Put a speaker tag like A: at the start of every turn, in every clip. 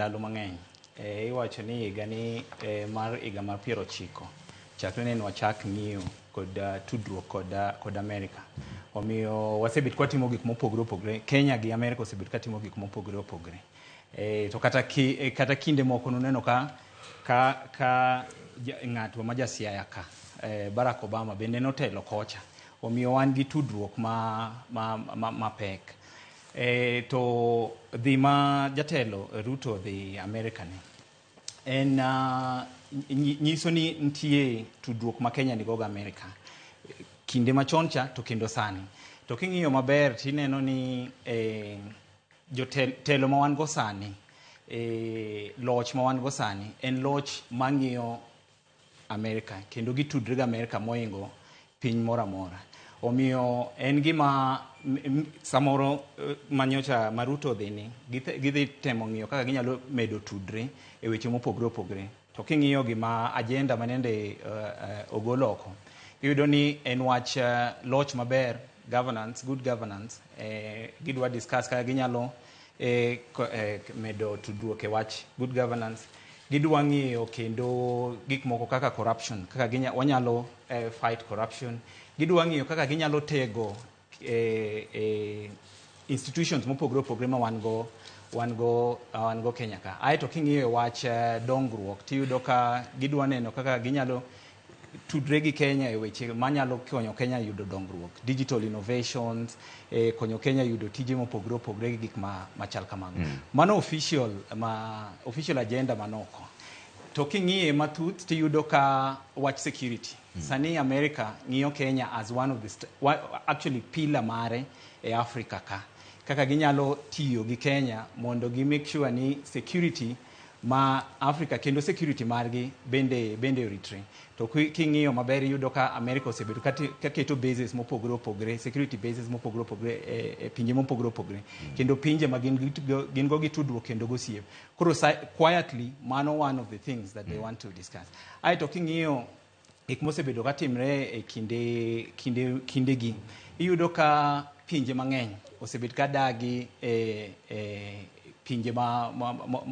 A: ndalo mang'eny. Iwacho ni higa ni mar higa mar 90 chakre ne wachak ng'iyo kod tudruok kod Amerika. Omiyo wasebet kwatimo gik mopogore opogore. Kenya gi Amerika osebet katimo gik mopogore opogore. To kata kinde moko nuneno ka ng'atwa ma ja Siaya ka, Barack Obama bende notelo kocha. Omiyo wan gi tudruok ma mapek. To dhi ma jatelo Ruto dhi Amerika ni en nyiso ni nitie tudruok ma Kenya nigo gi Amerika kinde machon cha to kendo sani. To king'iyo maber tineno ni jotelo ma wan go sani, loch ma wan go sani en loch mang'iyo Amerika kendo gitudre gi Amerika moingo piny moro amora. Omiyo en gima samoro manyocha ma Ruto odhi ni gidhi temo ng'iyo kaka ginyalo medo tudre e weche mopogore opogore. To king'iyo gima agenda manende ogol oko, iyudo ni en wach loch maber, governance, good governance. Gidwa discuss kaka ginyalo medo tudruok e wach good governance. Gidwa ng'iyo kendo gik moko kaka corruption, kaka wanyalo fight corruption. Gidwa ng'iyo kaka ginyalo tego institutions mopogore opogore ma wan go Kenya ka. Aeto king'iyo e wach dongruok, tiyudo ka gidwa neno kaka ginyalo tudre gi Kenya e weche manyalo konyo Kenya yudo dongruok, digital innovations, konyo Kenya yudo tije mopogore opogore gi gik machal kamago. Mano official agenda manoko. To king'iye matut tiyudo ka wach security. Sani America ng'iyo Kenya as one of the actually pillar mare e Africa ka. Kaka ginyalo tiyo gi Kenya mondo gi make sure ni security ma Africa kendo security margi bende oritre. To king'iyo maber, iyudo ka America osebedo ka keto bases mopogore opogore, security bases mopogore opogore e pinje mopogore opogore. Kendo pinje ma gin go gi tudruok kendo gosiep. Koro quietly, mano one of the things that they want to discuss. Aeto king'iyo gik mosebedo ka timre e kindegi, iyudo ka pinje mang'eny osebet ka dagi e pinje ma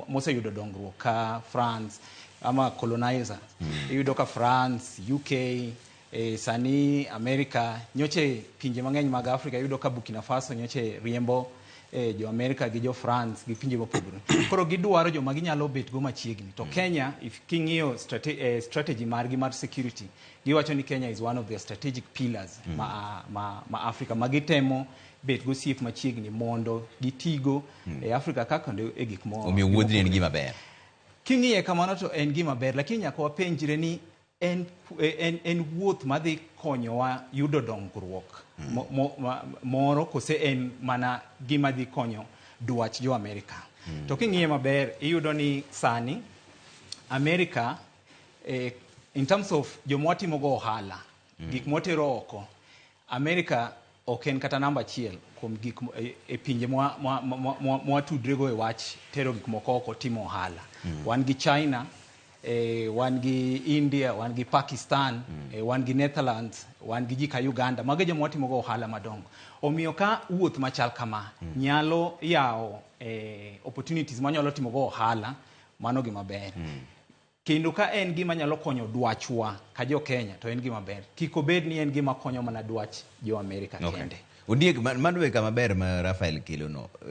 A: moseyudo dongruok ka France ama colonizers. Iyudo ka France, UK, sani America, nyoche pinje mang'eny mag Africa, iyudo ka Burkina Faso nyoche riembo jo America gi jo France gi pinje mopogore. Koro gidwaro joma ginyalo bet go machiegni. To Kenya, if king'iyo strategy margi mar security, giwacho ni Kenya is one of their strategic pillars ma Africa ma gitemo bet gosiep machiegni mondo gitigo e Africa ka kendo e gik mo
B: Omiyo wuodhni en
A: mopogore.
B: Gima ber.
A: King'iye kamano to en gima ber, lakini nyaka wapenjre ni en wuoth madhi konyowa yudo dongruok moro kose en mana gima dhi konyo dwach jo Amerika. To king'iye maber, iyudo ni sani Amerika, in terms of joma watimogo ohala, gik mwatero oko, Amerika ok en kata namba achiel kuom gik e pinje mwatudrego e wach tero gik moko oko, timo ohala. Wan gi China, wan gi India, wan gi Pakistan, wan gi Netherlands, wan gi ji ka Uganda. Mago e joma watimogo ohala madongo. Omiyo ka wuoth machal kama nyalo yawo opportunities manyalo timogo ohala, mano gima ber. Kendo ka en gima nyalo konyo dwachwa ka jo Kenya, to en gima ber. Kik obed ni en gima konyo mana dwach jo Amerika kende.
B: Ondiek, mano e kama ber ma Rafael kelono.